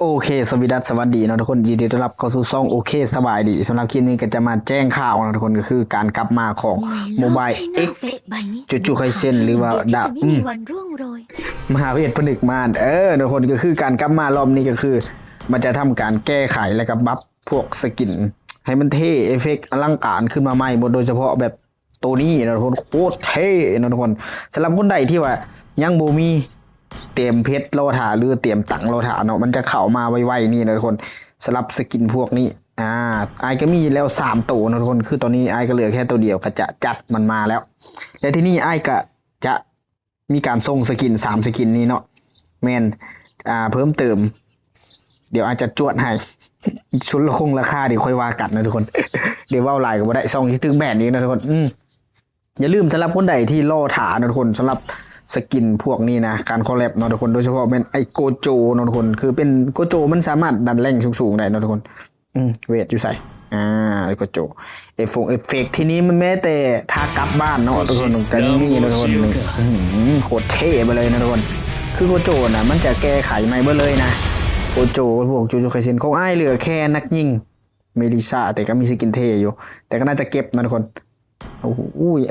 ໂອເຄ ສະຫວັດດີ ສະຫວັດດີເນາະທຸກຄົນ ຍິນດີຕ້ອນຮັບເຂົ້າສູ່ຊ່ອງໂອເຄສະບາຍດີ. ສຳລັບຄລິບນີ້ກໍຈະມາແຈ້ງຂ່າວເນາະທຸກຄົນ ກໍຄືການກັບມາຂອງໂມບາຍເອັກ ຈູຈູໄຄເຊັນ ຫຼືວ່າດາບ ອືມ ມະຫາເວດຜະນຶກມານ ເອີ ທຸກຄົນ ກໍຄືການກັບມາລອບນີ້ກໍຄື ມັນຈະທຳການແກ້ໄຂ ແລ້ວກໍບັບພວກສະກິນໃຫ້ມັນເທ່ ເອເຟັກອະລັງການຂຶ້ນມາໃໝ່ໝົດ ໂດຍສະເພາະແບບ ໂຕນີ້ເນາະທຸກຄົນ ໂຄດເທ່ເນາະທຸກຄົນ. ສຳລັບຄົນໃດທີ່ວ່າຍັງບໍ່ມີ ຕຽມເພັດລໍຖ້າ ຫຼືຕຽມຕັງລໍຖ້າເນາະ ມັນຈະເຂົ້າມາໄວໆນີ້ເນາະທຸກຄົນ. ສຳລັບສະກິນພວກນີ້ ອາ ອ້າຍກໍມີແລ້ວສາມໂຕເນາະທຸກຄົນ ຄືຕອນນີ້ອ້າຍກໍເຫຼືອແຄ່ໂຕດຽວ ກໍຈະຈັດມັນມາແລ້ວ ແລະ ທີນີ້ອ້າຍກໍຈະມີການສົ່ງສະກິນສາມສະກິນນີ້ເນາະ ແມ່ນ ອາ ເພີ່ມເຕີມ ດຽວອາດຈະຈວດໃຫ້ ຊຸດລະຄົງລາຄາ ດຽວຄ່ອຍວ່າກັນເນາະທຸກຄົນ ດຽວເວົ້າຫຼາຍກໍບໍ່ໄດ້ ຊ່ອງຊິຖືກແບນອີກເນາະທຸກຄົນ. ອືມ ຢ່າລືມ ສຳລັບຄົນໃດທີ່ລໍຖ້າເນາະທຸກຄົນ ສຳລັບສະກິນພວກນີ້ນະ ການຄໍແລັບເນາະທຸກຄົນ ໂດຍສະເພາະແມ່ນໄອ້ໂກໂຈເນາະທຸກຄົນ ຄືເປັນໂກໂຈມັນສາມາດດັນແຣງສູງໆໄດ້ເນາະທຸກຄົນ. ອືມ ເວດຢູ່ໃສ? ອາ ໂກໂຈ ເອຟເຟັກ ເອຟເຟັກ ທີນີ້ມັນແມ້ແຕ່ຖ້າກັບບ້ານເນາະທຸກຄົນ ກໍຍັງມີເນາະທຸກຄົນ. ອືມ ໂຄດເທ່ໄປເລີຍເນາະທຸກຄົນ ຄືໂກໂຈນະ ມັນຈະແກ້ໄຂໃໝ່ເບິດເລີຍນະ ໂກໂຈ ພວກຈູຈູໄຄເຊັນ ຂອງອ້າຍເຫຼືອແຄ່ນັກຍິງ ເມລິຊາ ແຕ່ກໍມີສະກິນເທ່ຢູ່ ແຕ່ກໍໜ້າຈະເກັບນະທຸກຄົນ. ໂອ້ໂຫ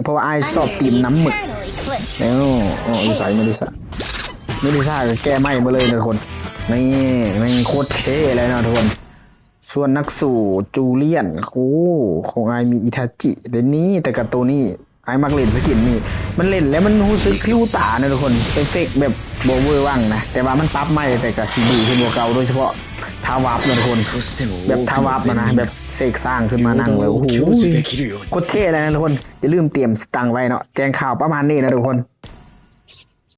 ເພາະວ່າອ້າຍຊອບຕີມນ້ຳໝຶກ. ເອົ້າ ເອົາ ຢູ່ໃສເມລິຊາ? ເມລິຊາກໍແກ້ໃໝ່ມາເລີຍນະທຸກຄົນ. ນີ້ ແມ່ງໂຄດເທ່ເລີຍນະທຸກຄົນ. ສ່ວນນັກສູ້ ຈູລຽນ ໂອ້ ຂອງອ້າຍມີອິທາຈິເດ້ນີ້ ແຕ່ກໍໂຕນີ້ ອ້າຍມັກຫຼິ້ນສະກິນນີ້ ມັນຫຼິ້ນແລ້ວມັນຮູ້ສຶກຜິວຕານະທຸກຄົນ ເອຟເຟັກແບບບໍ່ເວີວັງນະ ແຕ່ວ່າມັນປັບໃໝ່ ແຕ່ກໍຊິດີຂຶ້ນກວ່າເກົ່າ ໂດຍສະເພາະທ່າວາບນະທຸກຄົນ ແບບທ່າວາບນະ ແບບເສກສ້າງຂຶ້ນມານັ່ງເລີຍ. ໂອ້ໂຫ ໂຄດເທ່ເລີຍນະທຸກຄົນ. ຢ່າລືມຕຽມສະຕັງໄວ້ເນາະ ແຈ້ງຂ່າວປະມານນີ້ນະທຸກຄົນ.